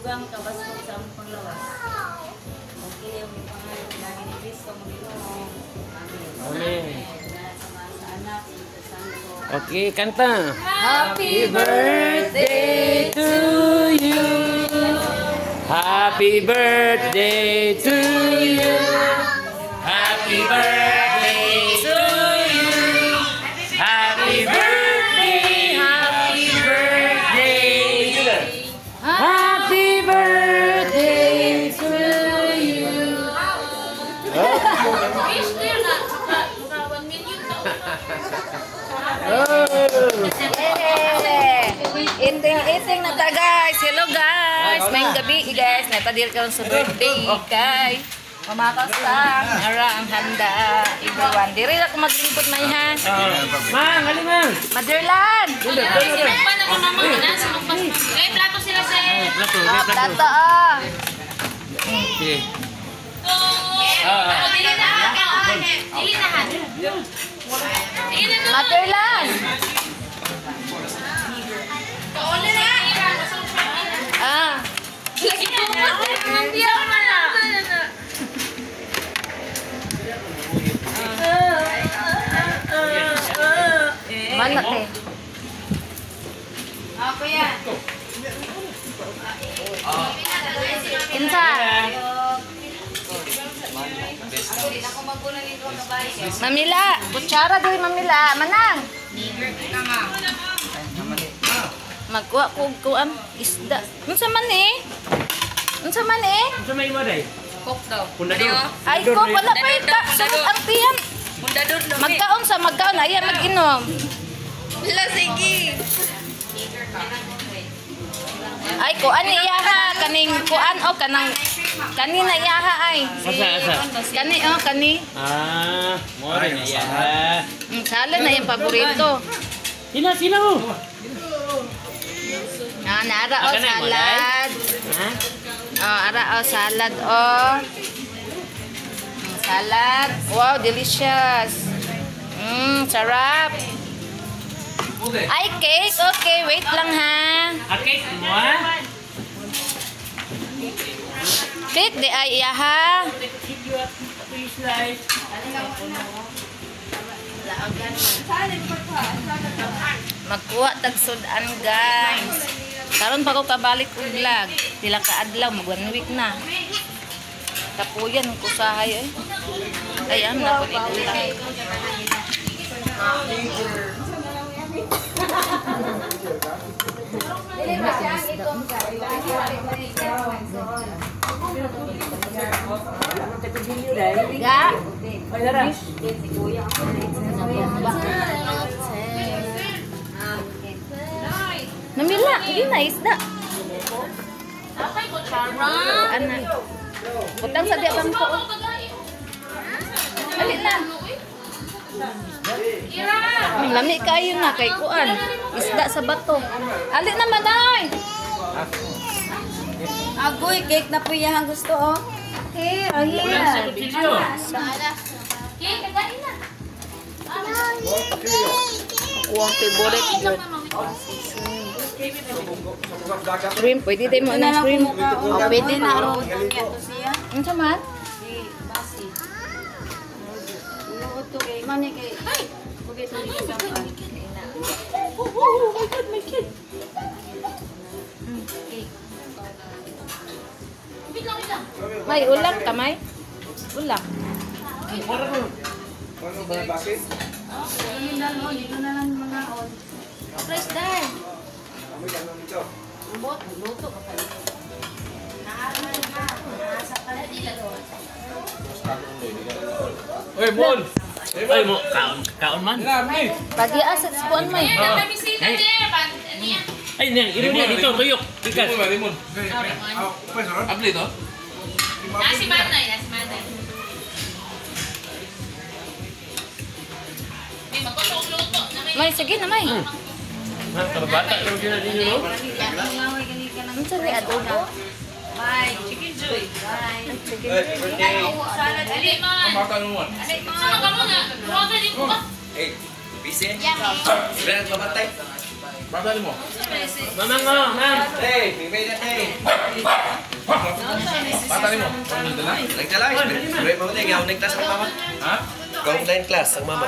Dugang kabaskog sa among panglawas. Okay, ang pangalan lagi ni Kristo ang Ginoo. Amen. Amen. Sa mga sa anak, sa Santo. Okay, kanta. Happy Birthday to you. Happy birthday to you. Happy birthday to you. Happy birthday, happy birthday. Happy birthday to you. Wish there na. Maka 1 million ka. Oh. Yeah! Eating, eating na ta, guys. Hello, guys. Maayong gabii, guys. Natadir karon sa birthday kay Mamakastang. Ara ang handa. Everyone. Diri na ko maglingkod may ha. Mang, ali mang. Maderlan. Sinugpan ako naman. Sinugpan. Eh, plato sila sa. Plato, Ah, plato. plato ah. Okay. Oh, dili na. Dili na ha. Sige na to. Maderlan. Kaole na. Ah. Lagi ko mo. Na. Mana te? Ako yan. Kinsa? Mamila, kutsara diri mamila. Manang. Magkuha ko og kuan isda. Unsa man eh? Unsa man eh? Unsa may imo day? Coke daw. Pundador. Ay ko wala pa ita. Sunod ang tiyan. Pundador na. Magkaon sa magkaon ay mag-inom. La sige. Ay kuan ni iyaha kaning kuan o kanang kani na iyaha ay. Asa, asa? Kani oh kani. Ah, mo rin na iya. Salad na yung paborito. Sila, sila mo. Ah, nara o Aka na, salad. Ha? Oh, ara o salad oh. Salad. Wow, delicious. Sarap. Ay, cake. Okay, wait lang ha. Ah, cake mo ah? Cake di ay iya ha. Slice. Magkuha tag sudan, guys. Karon pa ko kabalik og vlog. Pila ka adlaw, mag one week na. Kapuyan ko sahay eh. Ay, am na ko ni ulang. Ga. Ay, dara. Namila, hindi na isda. Apay ko chara. Ana. Butang sa di bangko. Ali na. Ira. Lami kayo na kay kuan. Isda sa bato. Ali na manay. Agoy, cake na po yan gusto, oh. Here, oh Wala sa here. kutsilyo. Cake, kagain na. Kuwang favorite yun. Shrimp, pwede din mo na shrimp. Oh, pwede na ron. Ito siya. Ano man? Si Basi. Inuuto kay mani kay. Ay! Kugit na dito sa Oh, my God, my kid. Wait lang, wait lang. May ulam ka, may? Ulam. Dito na lang mga on. Fresh dahil. Ambot, luto ka pa dito. Oy, Mon. Ay mo, kaon, kaon man. Pagi asa sa kuan may. Ayan, ang bisita there. Ano yan? Ay, nang, ilo niya dito, tuyok. Ikas. Nasi Manay, nasi Manay. May magkusog luto. Na may May sige na may. Ha, kababata lang din na ninyo, no? Unsa ni adobo? Bye. Chicken joy. Bye. Salad. Ali man. Sama ka muna. Kuha din ko ba? Busy? Yummy. Sila nagbabantay. Mamang, oh, ma'am. Hey, bibay na, hey. Bata nimo. Nagdala, spray mo na, ikaw nagtas ang mama. Ha? Ikaw online class ang mama.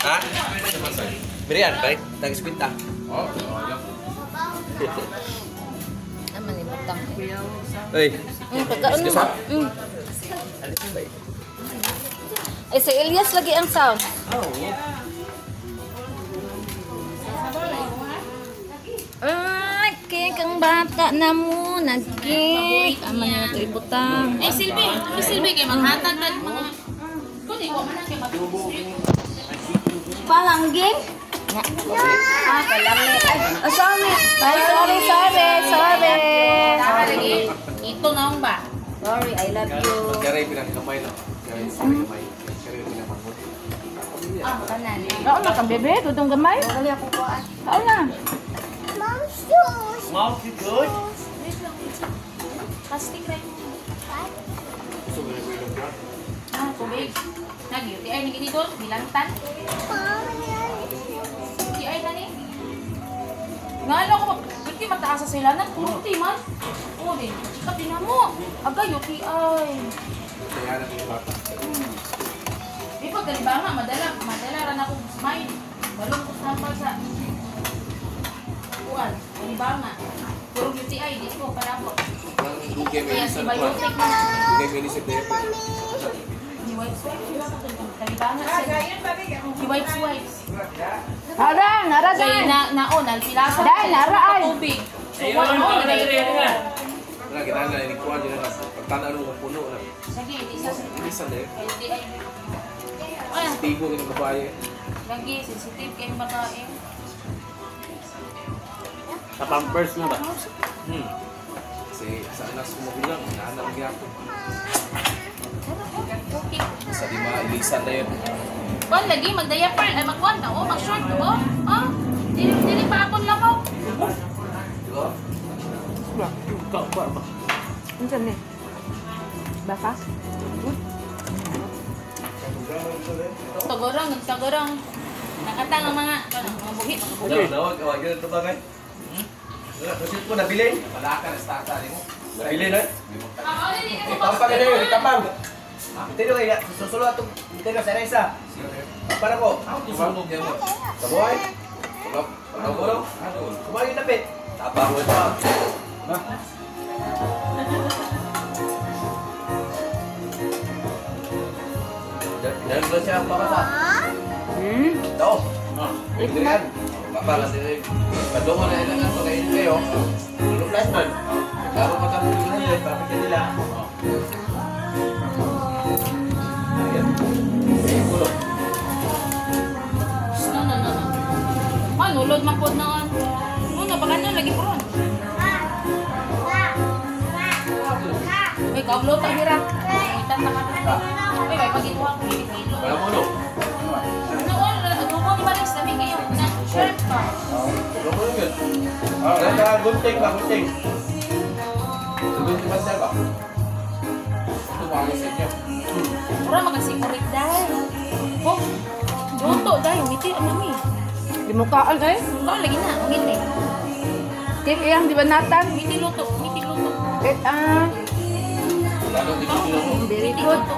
Ha? Mirian, balik, tagis kwinta. Oh, ayaw. Aman ni butang. Uy, Pagkaon mo. Ay, si Elias lagi ang sound. Ay, cake ang bata na mo. Nag-cake. Aman niya ito ibutang. Ay, silbi. May silbi kay maghatag na mga... Kundi, wa man na kay mag... Palangging? Ah, palangi. Ay, oh, sorry. Ay, sorry, sorry, sorry. Tama lagi. Ito na ang ba? Sorry, I love you. Garay pinang gamay no. Garay gamay. Garay pinang manghod. Ah, kanan. Kaon na kang bebe, tutong gamay. Kaon na. Mouth you good? Plastic rin. Ah, tubig. Nag-UTI ni gini doon. Bilantan. UTI na ni. Ngalo ko, ba't mataas sa sila? Nagkurti man. Oo, din. Chika, din mo. Aga, UTI. Kaya na yung bata. Di pa, galiba nga, madala. Madala rin ako smile. Balong ko sampal sa... Kuan, galiba nga. Puro UTI, di ko, palabot. Ang dugay may Kaya isang si kuan. Biotic man. Dugay may isang diaper. Ni wipes wipes sila ko galiba nga sila. Ni wipes wipes. Nara, nara Kaya na naon, alpilasa. Dahil, nara ay. Tubig. So, Ayun, wala wala na na diri na. Wala kinahanglan ni kuan din na. Pagtanaw mo puno na. Sige, di sa Ilisan diaper. LTI. Ay, Tibo ni babae. lagi sensitive kayong babae. Sa Pampers na ba? Kasi sa anak ko magulang, naanak gyapon. Okay. Sa di mailisan na yun. Kuan lagi mag-diaper, ay magkuan na oh, mag-short oh. Ah, dili dili pa akon lamaw. Ka ba ba? Unsa ni? Baka? Tagorang, nagtagorang. Nakatang ang mga mga buhi, mga buhi. Nawag, awag, ganun ito ba kay? Wala, kusit ko, nabili. Wala ka na sa tata nimo. Nabili na. Ah, oh, dili ka Pampa ka na yun, tapang. Tino kay, susulo atong, tino sa Reza. Para ko. Ako sunog yan mo. Sa buhay. Tulog. Ano ko? Kumain yung tapit. Tapang mo ito. Dahil ba siya ang pakasa? Ito. Adrian. Papa lang din. Padungan na ilang ato kayo kayo. Tulog last man. Laro pa kami ng 100 para sa nila. Ayan. Ay, kulo. No, no, no, no. Man, ulod man pod noon. No, no, baka no, lagi pron. Uy, kablo ta hira. Itan ta ka. Uy, may pagituha ko kilo. Wala mo no. Noon, adobo ni Maris, lami kayo na shirt pa. Tulog mo yun. Nasa gunting ba, gunting? Gunting ba siya ba? Ito mga sa inyo. Mura magasikurit dahil. Oh, luto dahil, ngiti ang mami. Di mo kaon eh. Ikaw lagi na, ngiti. Cake iyang di ba natan? Ngiti luto, ngiti luto. Cake ah. Lalo di video mo. Very Ngiti good. luto.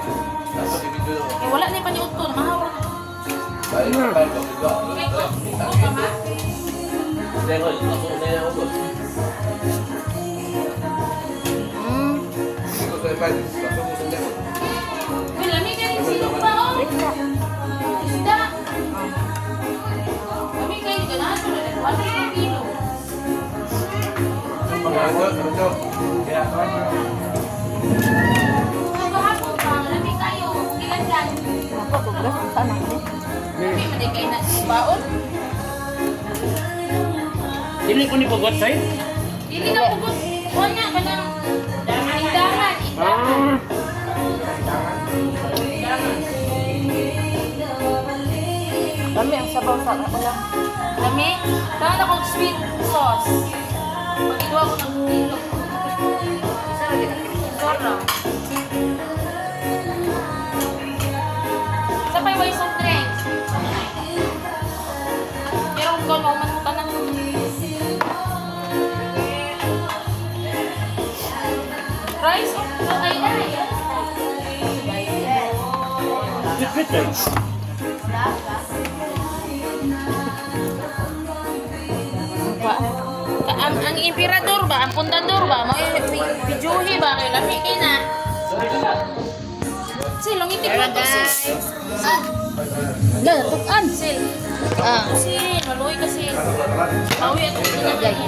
Lalo di video mo. Eh, wala na yung paniudto, mahaw. Balik, balik, balik. Okay, ko. Ko pa ha? Tengo, ako na yan ako. Ito sa iPad. Kaso mo sa level. Uy, lami kayo silog pa, oh. Isda. Lami kayo, ganahan ko na. Wala yung kilo. Ito, ito. Kaya, Kahapon pa, lami kayo. Ilan lang. Ako ko sana ni. Lami, man kayo na baon. Dili ko ni pugot say. Dili ka pugot. Kuha na, kanang indangan, indangan. Ah. Lami ang sabaw sa ako lang. Lami, tangan akong sweet sauce. Pag-iwa ko ng kilo. Isa ra gid. Sora. Sa pa'y way soft drinks. Pero kung ikaw mauman mo tanang. Rice? Ay, ay. Sweet rice. Ang emperador ba? Ang pundador ba? Mga pijuhi ba? Kay lami kay na. Sil, ang itik na to, sil. Wala, tukan. Sil. Ah. Sil, maluwi kasi. Mawi at ito na Gay. Ay,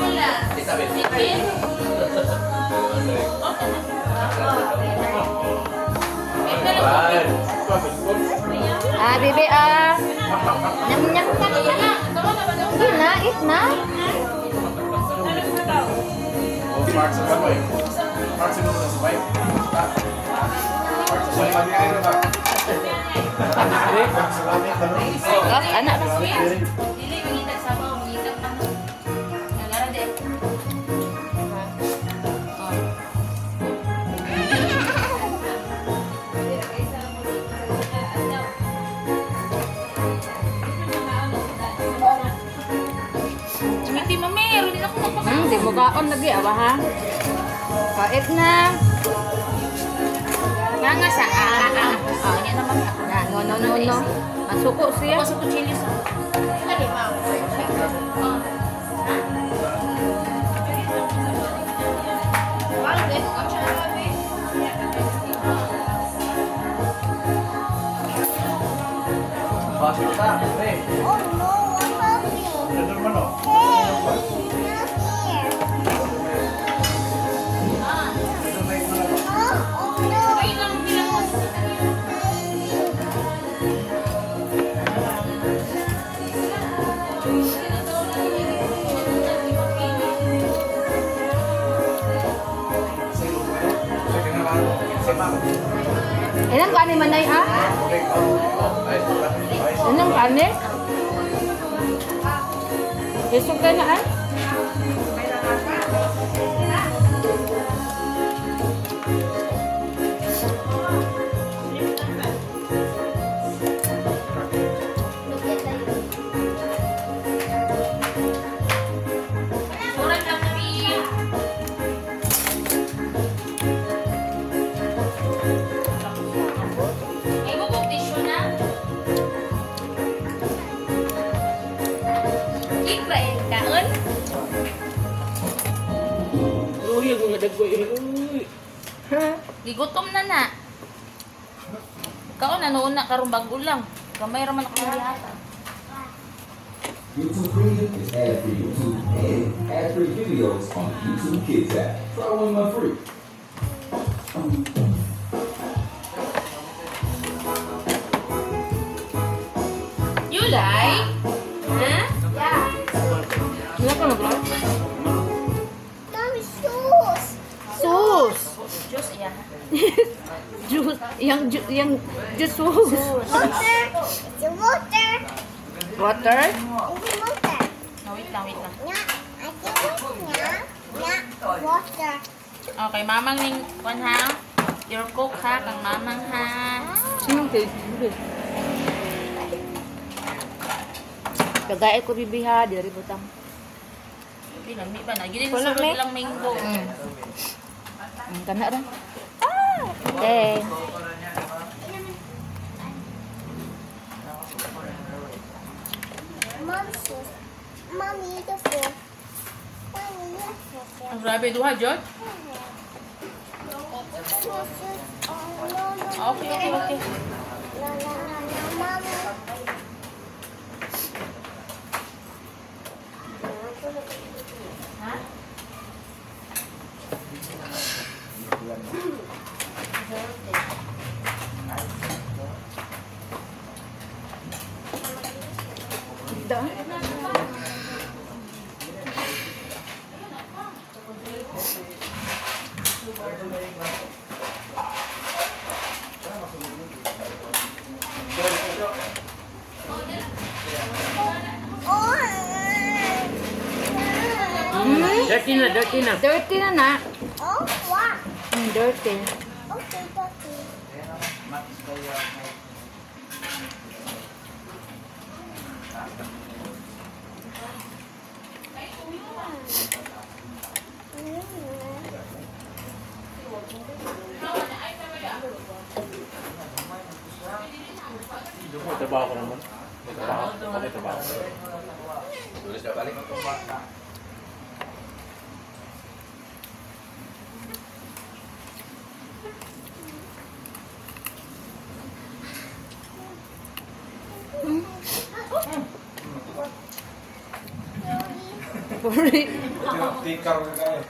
wala. Chicken? Okay na. Ay, pero Ah, bebe ah. Nyam nyam nyam nyam. Sige na, eat na. Ah, anak ba? Dili, mangitag sabaw, mangitag ano. Nagara di. Ngiti mami, rin ako magpakain. Di mo kaon lagi awa ha. Kait na. Nga nga sa ah ah. Ah, yan naman ako. Na, no no no no. Masuko siya. Ako sa kutsilyo sa. Oh no, I'm hungry. Hey, not here. Oh, oh no. Ay, lang bilang mo. Ilang kani manay ha? Ilang kani? Isog ka na ah? Murag lang kami. Ay, bubog tissue na. Cake ba yung kaon? Uy, ang mga dagway. Uy. Gigutom na na. Kaon na noon na karon bago lang. Gamay ra man ako nagihata. YouTube Premium is ad-free YouTube and ad-free videos on the YouTube Kids app. Try 1 month free. You like? Huh? Wala ka mag Mommy, sauce. Sus! Juice iya. Juice, yang yang juice. Water. It's a water. Water? It's a water. No, wait lang, wait lang. Yeah, I think yeah, yeah, water. Okay, mamang ning kwan ha. Your coke ha, kang mamang ha. Sinong cake? Kagaya ko bibi ha, diri butang. Uy, lami ba na? Gini Wala, sa sulod me. lang mango. Kana ra. Ah, okay. Mom, sauce. Mommy, the fork. Mommy, the fork. Ang grabe duha, George. Sauce. Oh, no, no. Okay. No, no, no, no, Mommy. Ha? Da. Oh. Dirty na, dirty na. Dirty na na. Oh, wow. Dirty. Okay, dirty. Lunes na balik. Sorry. Tikar ka kayo.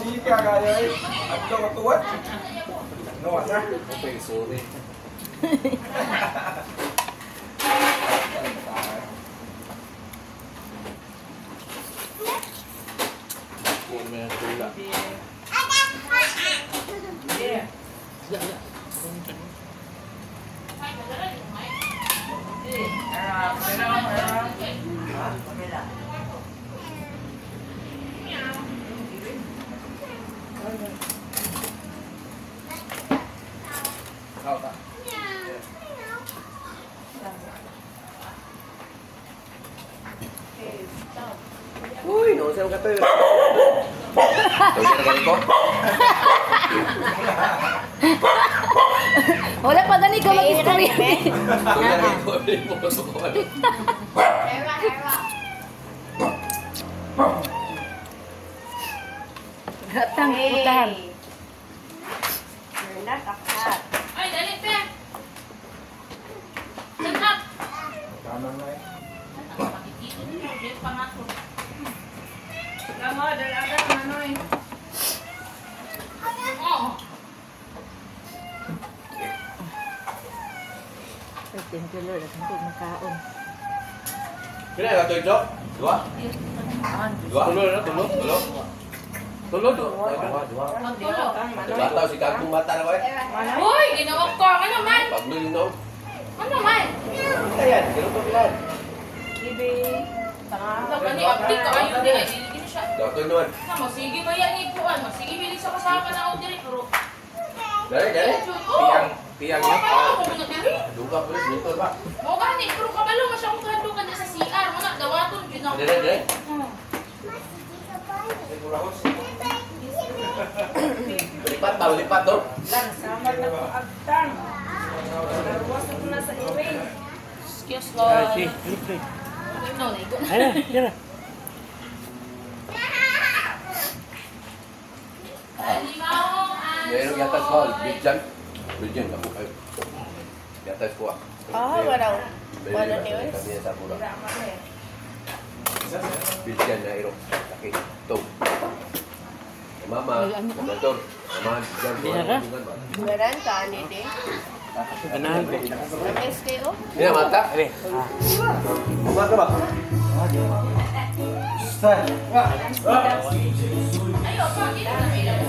Tikar kayo eh. At tuwat. No, asa? Okay, sorry. Uy, no sé qué estoy. Wala pa gani ka mag-istorya. Gatang putahan. You're not a cat. Ay, dali, pe. Stand up. Tama na eh. Oo. Thank you Lord, at hindi makaon. Kira ka tulo? Dua. Dua. Tulo na tulo. Tulo. Tulo do. Dua, dua. Bata si kagong bata na ba? Uy, ginawa ko. Ano man? Pagdul no. Ano man? Ayan, gano'n to bilan. Kani update ka kayo dili dili siya. Tulo naman. Na masige ba yan ni kuan? Masige bili sa kasama na ako dili pero. Dali, dali. Piyang piyang niya. Ako na dili. Duga po rin dito ba? Mo gani pero kabalo man siya kung kahadukan sa CR mo na dawaton gyud na. Dali, dali. Lipat ba? Lipat do. Excuse Lord. No, naigo. Ayun, yan na. Meron yata sa Bidjan. Bidjan ako kayo. Yata ko ah. Ah, wala. Wala ni Ois. Kami sa pura. Bidjan na iro. Laki. To. Mama, motor. Mama, Bidjan. Meron ka, ani di? Ganahan ko. SKO? Ini mata. Ini. Mama ka ba? Ayo, pa, gina na may lago.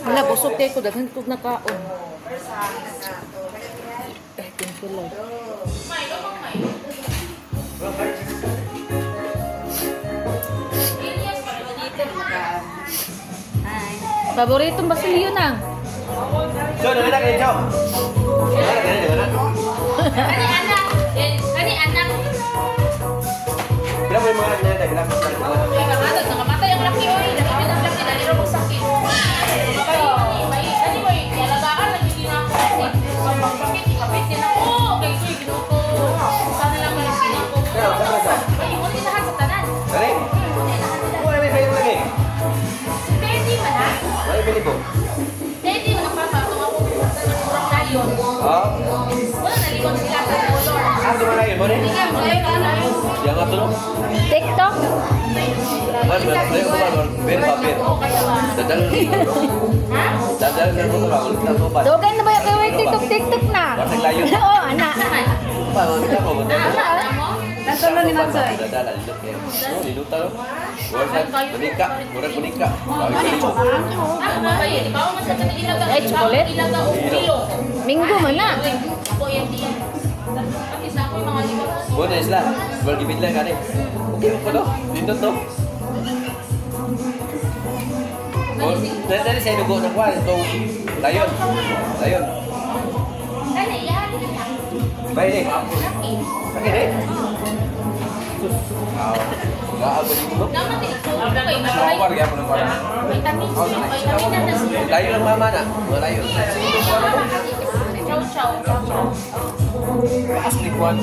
Wala, busog kayo ko. Daghan ko nakaon. Eh, thank you Lord. Milo, mang Milo. Elias, Paboritong basilyo nang. So, dali na kayo, Chow. Dali na, dali na. Kani anak. Eh, kani anak. Ilan mo yung mga anak nila? Ilan mo yung mga anak? Ay, mga nakamatay ang laki, oy. Nakamatay ang laki, dali raw magsakit. May, kani mo, yalagaan, nagiging ako. Pagpakit, ikapit din ako. Kay Kuy, ginuko. Sana lang malaki na ako. Ay, ngunit lahat sa tanan. Dali. Ngunit lahat nila. Wala may pili lagi. Si Teddy man, ha? Wala may pili po. Teddy man ang papa. Itong ako, murag tayo. Ah, Wala nalikot sila sa color. ah, di ba na yun mo rin? Hindi nga, wala yun, ano yun. Yang nga tulong. TikTok? Mas, mas, mas, mas, bir, ba, bir. Dadal. Dadal na ko ba? Ulit na ko ba? Dogan na ba yung kayo TikTok? TikTok na. Bakit layo? Oo, anak. Pa, ulit ako. Ano mo? Nasa ni Mansoy. Dadal, alilot kayo. Oh, liluta no? Murag bunika, murag bunika. Ako ba kayo? Di ba ako man sa ilaga? Ay, chocolate? Ilaga o kilo. Minggo man na. Ako yung diyan. Pati sa ako yung mga lima. Buona isla. Murag gibidla kani. Okay ko to. Lindot to. Dali sa inugo ng kwan itong layon. Layon. Baik ni. Sakit eh? Layu lang mama na. Layu. Chow chow. Asli kuan.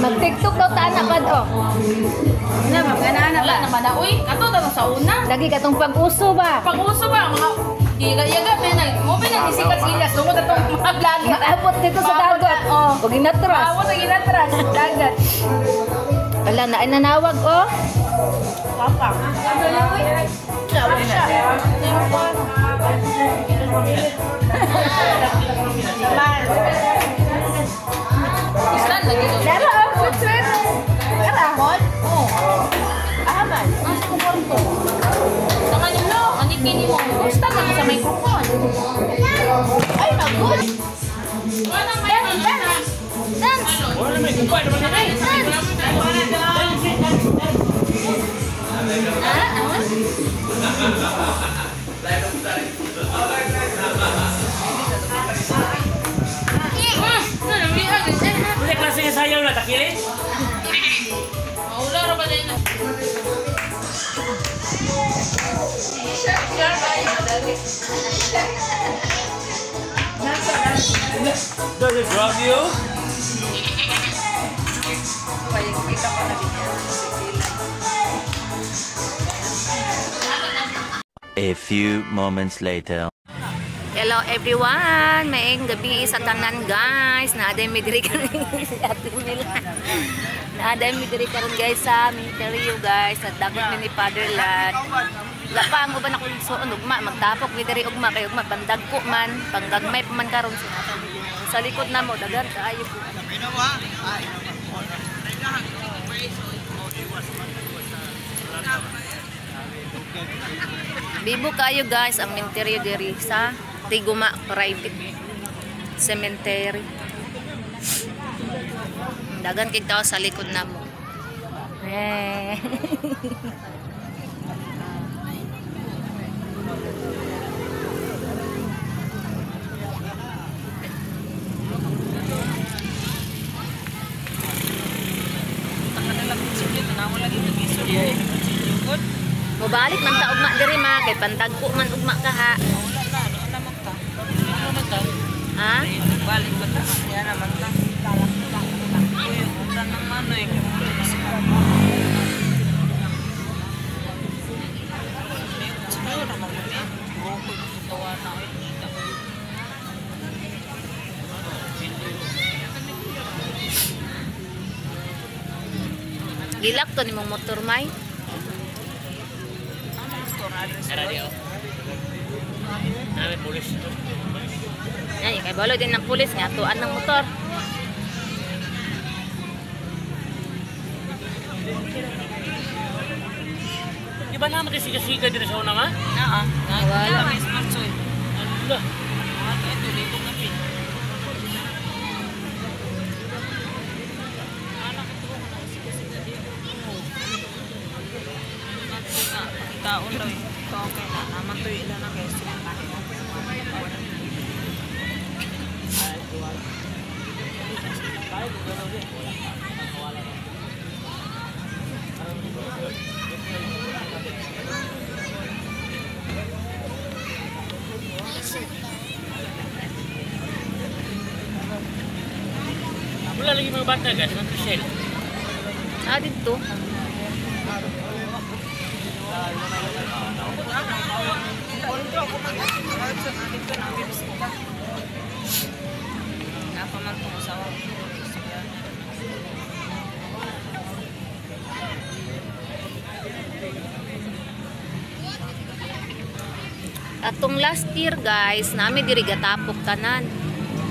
Mag-TikTok daw ta anak pad oh. Na, mag-ana-ana Wala ba? naman na. Uy, kato na sa una. Lagi katong pag-uso ba? Pag-uso ba mga Iga-iga may nag mo may nagisikat sila tungod atong mga vlogger. Maabot dito sa dagat. Oh. Pag inatras. Maabot ang inatras dagat. Wala na ay nanawag oh. Papa. Tawag siya. Islan lagi to. Dara, oh, sweet, sweet. Dara. Oh. Ahaman. Asa ko kwarto? Tanga nilo, ani kini mo. Gusto na sa microphone. Ay, magod. Wala may dance. Dance. Wala may kupa naman na. Dance. Ah, ah. Wala klase nga sayaw na takili. Maula ra ba din? Does it drop you? A few moments later. Hello everyone! Maayong gabi sa tanan guys. Naaday mi diri karon si Ate Mila. Naaday mi diri karon guys sa Minterio guys. Nagdakot mi ni Father Lat. Wala pa ang uban ako igsuon ugma magtapok mi diri ugma kay ugma pandagko man, panggagmay pa man karon sa likod namo daghan kaayo po. Bibo kayo guys ang Minterio diri sa Tiguma Private Cemetery. Dagan kay tao sa likod namo. Eh. Mobalik man ta ugma diri ma kay pandagko man ugma ka ha. Ha? Balik ba ta? Yan naman ta. Uy, utan ng manoy. Gilak to nimong motor may. Nami pulis. Ay, kay balo din ng pulis nga tuan ng motor. Di ba naman kasi siga-siga dito sa una ma? Naa. Wala. Ala. Ito, dito kami. Taon daw eh. Okay na. Naman to ilan na kayo sila. Wala lagi mga bata guys, mga Michelle. Ah, dito. Atong last year guys, nami diri gatapok tanan.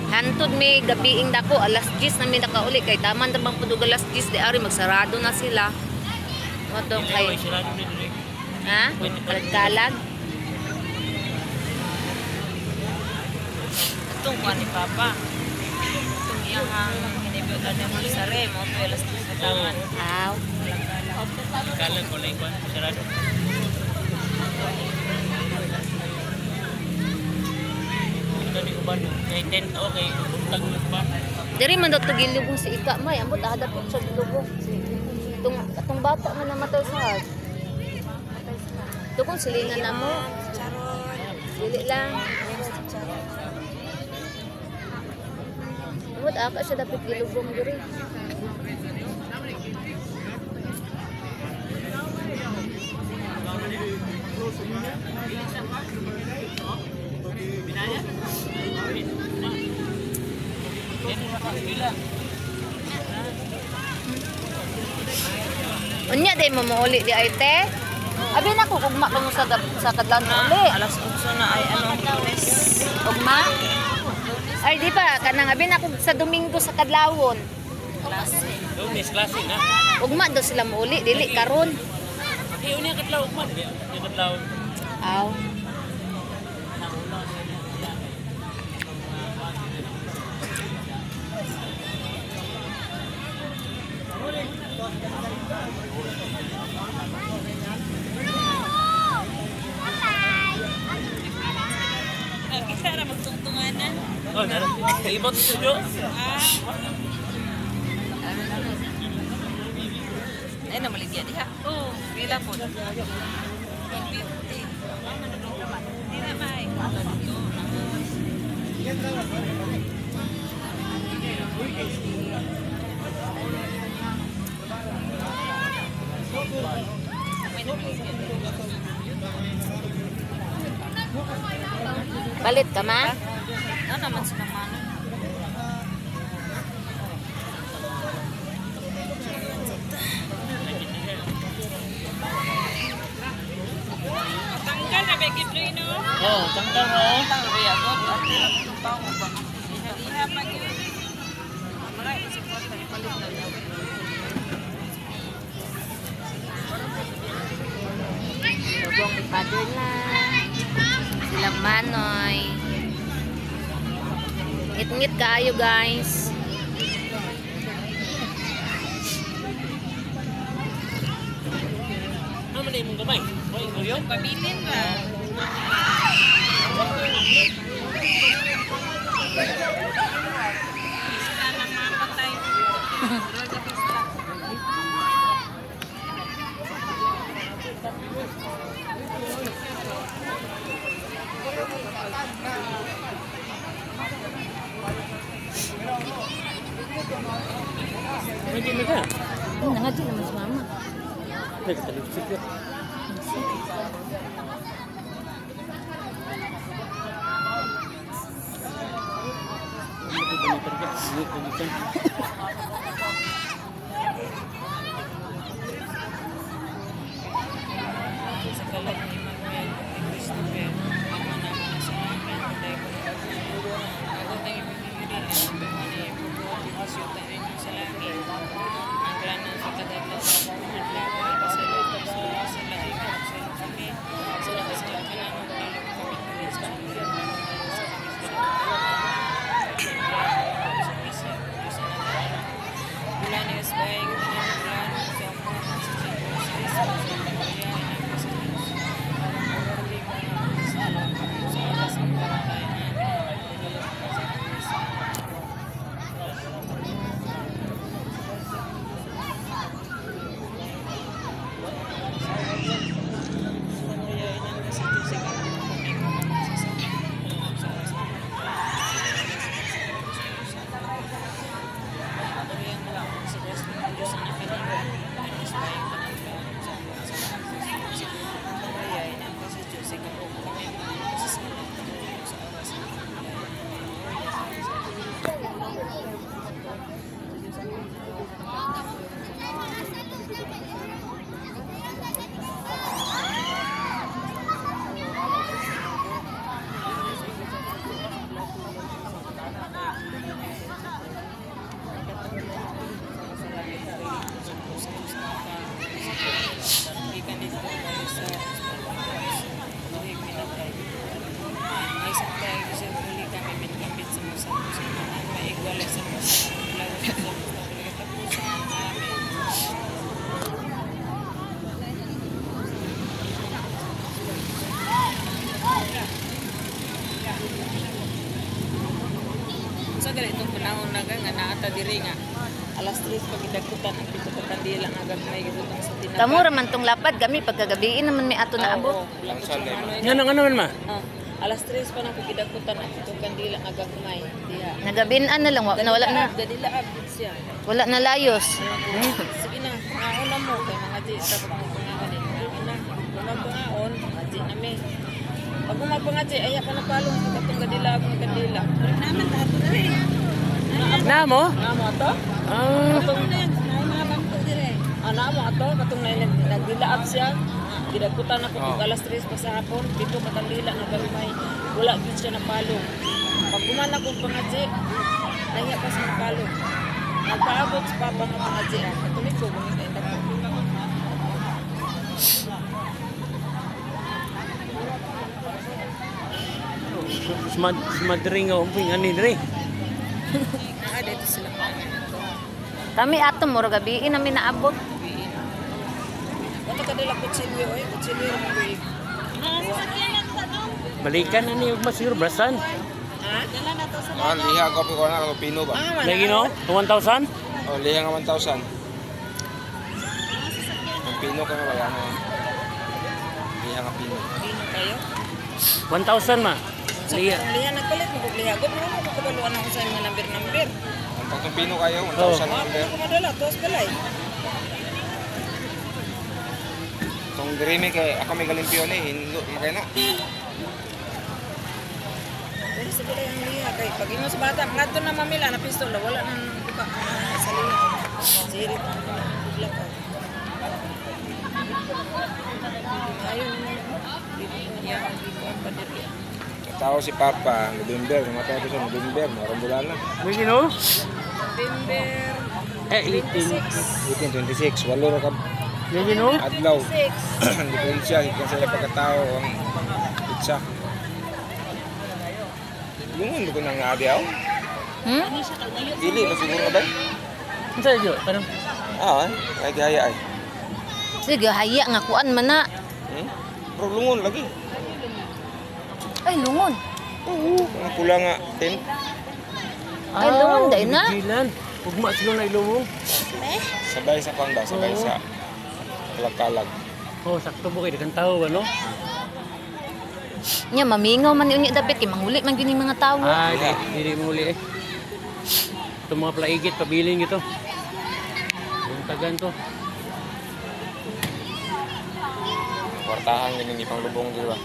Hantod may gabiing dako alas 10 nami nakauli kay taman ra bang pudog alas 10 di ari magsarado na sila. Motong kay Sirado ni diri. ha? Kalag. Itong kuha ni Papa. Itong iyahang kinibutan niya mo sa re, mo ito alas 3 sa taman. Aw. Kalag wala ikuan sarado. Ito ni uban kay 10 okay, tag pa. Diri man daw to gilubong si Ika may ambot hadapit siya gilubong. Itong atong bata man namatay sa heart. Tukong silingan na mo. Dili lang. Ambot aka siya dapit gilubong diri. Unya day mo mouli di ay te. Abi na ko ugma ka mo sa sa kadlawon uli. Alas 8 na ay ano, Lunes. Ugma? Ay di pa kanang abi na ko sa Domingo sa kadlawon. Klase. Lunes klase na. Ugma daw sila mouli dili karon. Eh unya kadlaw ugma di kadlaw. Aw. Kita ra magtungtunganan. Oh, nara. Ibot studio. Ay, namaligya diha. Oo, pila po. 50. Di na may. Palit ka ma? Ano naman sila mano? Tanggal na ba gid no? Oh, tanggal mo. Tanggal ba yagod? Ate lang itong tao mo ba? Iha pa gyud. Mga isip ko tayo palit na niya. Lubong ni Father na. Sila Manoy. Ngit-ngit kaayo guys. Ano man imong gamay? Boy, kuyo. Pabilin ba? Pista ng mga patay. Roger Pista. Nandiyan na ka. Nangadyo naman si mama. Nagtalipsik ka. Sa kalat ni Manuel ni Christopher, ama namin na sa langit, patay ko na ako tayo pagigiri, ang pagmana ay bubuhat yung kasyuta ninyo sa langit. Ang plano sa kadagla sa adlaw ay kasalot, sa sala ay kasalot kami, sa nakasala ka namin, tulog kami kami sa sumira, sa kami sa sa misa, sa gali itong panahon na nga naata diri nga alas 3 pag gidagkutan ang pito ka kandila nga gagmay gibutang sa tinapa. Kamo ra man tong lapad kami pagkagabiin naman may ato naabot. Nga nang ano man ma? Alas 3 pa na ko gidagkutan ang pito kandila nga gagmay diha. Nagabinan na lang wa na wala na. Gadilaab siya. Wala na layos. Sige na, pangaon na mo kay mga di sa pangaon eh. Sige na, pangaon, mga di na mi. Pag umapangadji, ay ka na palong sa katong gadilaab nga kandila. Naman tato diri. Na mo? Na mo ato? Ah, Katong mga bangko dire. Ah, na mo ato katong nagdilaab siya. Gidagkutan ako oh. Alas 3 pa sa hapon, pito ka kandila nga gamay. Wala gyud siya napalong. Pag umana ko pangadji, nahiya pa sa napalong. Nagpaabot sa papa nga pangadji ah. Katulik ko gumita indak ko. Smadring nga umping ani diri. Naa dito sila. Kami ato mura gabiin namin naabot. Wala ka dala kutsilyo eh, kutsilyo ra mo eh. Balikan na ni ugma siguro brasan. Ha? Dala na to sa Ah, liha ko ko na ko pino ba? Lagi no? 1,000? Oh, liha nga 1,000. Ang pino ka wala na. Liha nga pino. Pino kayo. 1,000 ma. Sa Liha. katong liha nagpalit mo kog liha. Gud mo ko kabaluan ako sa mga number-number. Ang pagtong pino kayo, 1,000 Oh. ang Wa number. ko madala tos balay. Tong dreamy kay ako may galimpyo ni, hindo makay na. Pero sa balay ang liha kay pag imo sa bata ngadto na mamila na pistol wala nang buka sa liha. Sirit ang bigla ka. Ayo ya ikuan pa diri. Tao si Papa, November, namatay ko sa November, marang bulan na. Lagi no? November Eh 18. 1826, walo ra ka Lagi no? adlaw. Diferensya gikan sa iya pagkatao ang pizza. Lungon ko nang naadi aw. Hmm? Dili ba siguro ka ba? Unsa jo? Parang Ah, ay gaya ay. Sige haya nga kuan man na. Hmm? Pero lungon lagi. Ay lungon. Oo, ang pula nga tent. Ay lungon dai na. Gilan. Ugma sila na ilumong. Sabay sa kuan ba? Sabay sa kalag-kalag. Oh, sakto mo kay daghang tao ano? Nya mamingaw man unya dapit kay manghuli man gyud ning mga tawo. Ay, di, di mo uli eh. Itong mga plaigit, pabilin ito. Buntagan to. Kwartahan ganin ipang lubong di ba?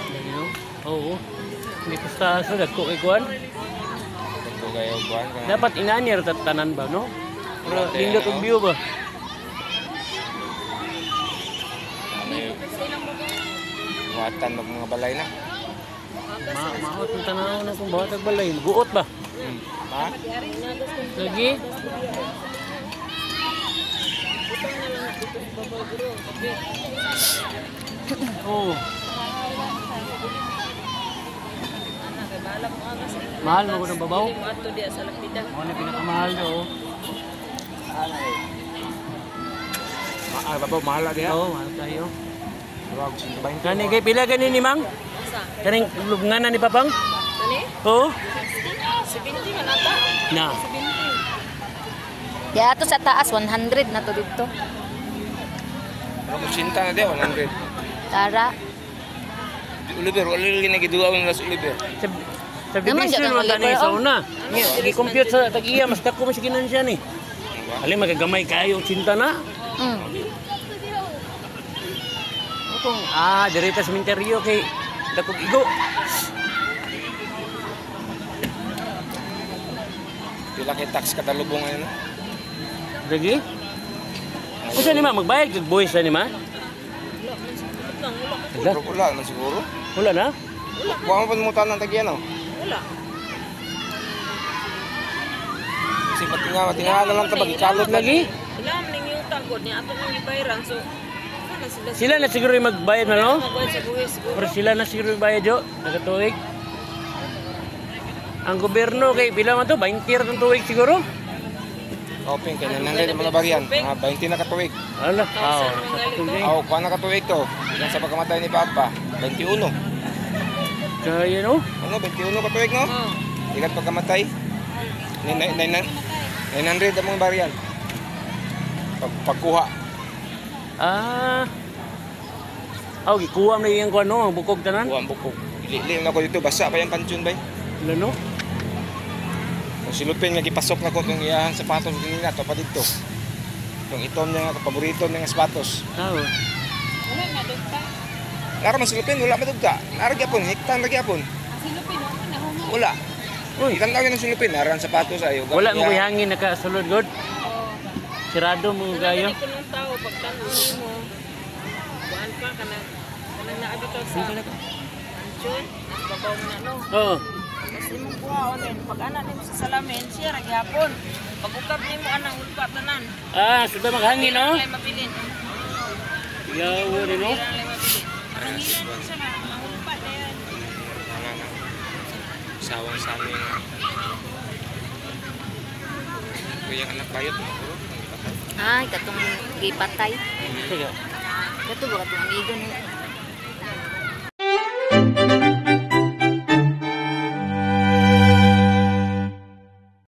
Lagi no? Oo. Hindi ko sa sa dagko kay kuan. Dagko kayo kuan ka. Dapat ingani ra tanan ba no? Pero lindot og view ba? Buhatan mag mga balay na. Maot ang tanaw na kung buhat og balay. Guot ba? Ha? Lagi. Oh. Mahal mo ko ng babaw? Ato diya sa Lapida. Ako na pinakamahal daw. Ah, babaw mahal diha. Oo, mahal kayo. Wag 120. Kani kay pila gani ni Mang? Kaning lubnganan ni Papang? Kani? Oo. 70 man ata. Na. 70. Di ato sa taas 100 na to dito. Pero 80 na diha 100. Tara. Oliver, wala lagi nagiduwa ang las Oliver. Sa Naman, division dyan ang man tani Oliver, sa oh. una. Gi-compute sa tag-iya mas dako man sa ginansya ni. Alin magagamay kayo 80 na. Kung dire ta sa sementeryo kay dakog igo. Pila kay tax kadalubong ano? Lagi? Usa ni ma magbayad kag buwis ni ma? Wala. Pero wala man siguro. Wala na? Kuha mo pa mo tanan tagyan no. Wala. Kasi patinga na lang ta magikalot Lagi? Ila man ning utang gud niya ato nang gibayaran so wala sila. Sila na siguro yung magbayad na no? Magbayad sa buwis siguro. Pero sila na siguro yung bayad jo, nagatuig. Ang gobyerno kay pila man to 20 ra tong tuig siguro. Open kay 900 mga baryan. Ah, 20 na katuig. Ala, Thousand aw, man gali to. tuig. Aw, kuha na katuig to. Ikan sa pagkamatay ni Papa, 21. Kaya no? Ano, 21 katuig no? Oh. Ikan pagkamatay. 900 ang mga baryan. Pagkuha. Ah. Aw, gikuha na iyang kuno ang bukog tanan. Kuha ang bukog. Ili na ko dito basa pa yung pansyon bay. Lano? Kung silupin nga gipasok na ko itong iyahang sapatos kanina to pa dito. Itong itom niya nga paborito niya nga sapatos. Aw. Wala na dugta. Nara man silupin wala madugta. Nara gyapon hektan ra gyapon. Ang silupin mo na hungo. Wala. Uy, Itan tawag ng silupin nara ang sapatos ayo. wala mo koy hangin nakasulod god. Sirado mo gayo. Ko nung tao pagtan-aw nimo. Kuan pa kanang kanang naabitaw sa Anchon, babaw mo na no. Oo. Kasi imong kuhaon din pag ana nimo sa salamin, siya ra gihapon. Pag ukab nimo anang ulpa tanan. Ah, sudah maghangin no? Ay mabilin. Yawo rin no. Wala lang mabilin. Mahanginan mo siya nga mahulpa na yan. Wala na. Sawang sa amin. Kuyang anak bayot mo bro. Ay, katong gipatay. Sige. Kato ba katong amigo ni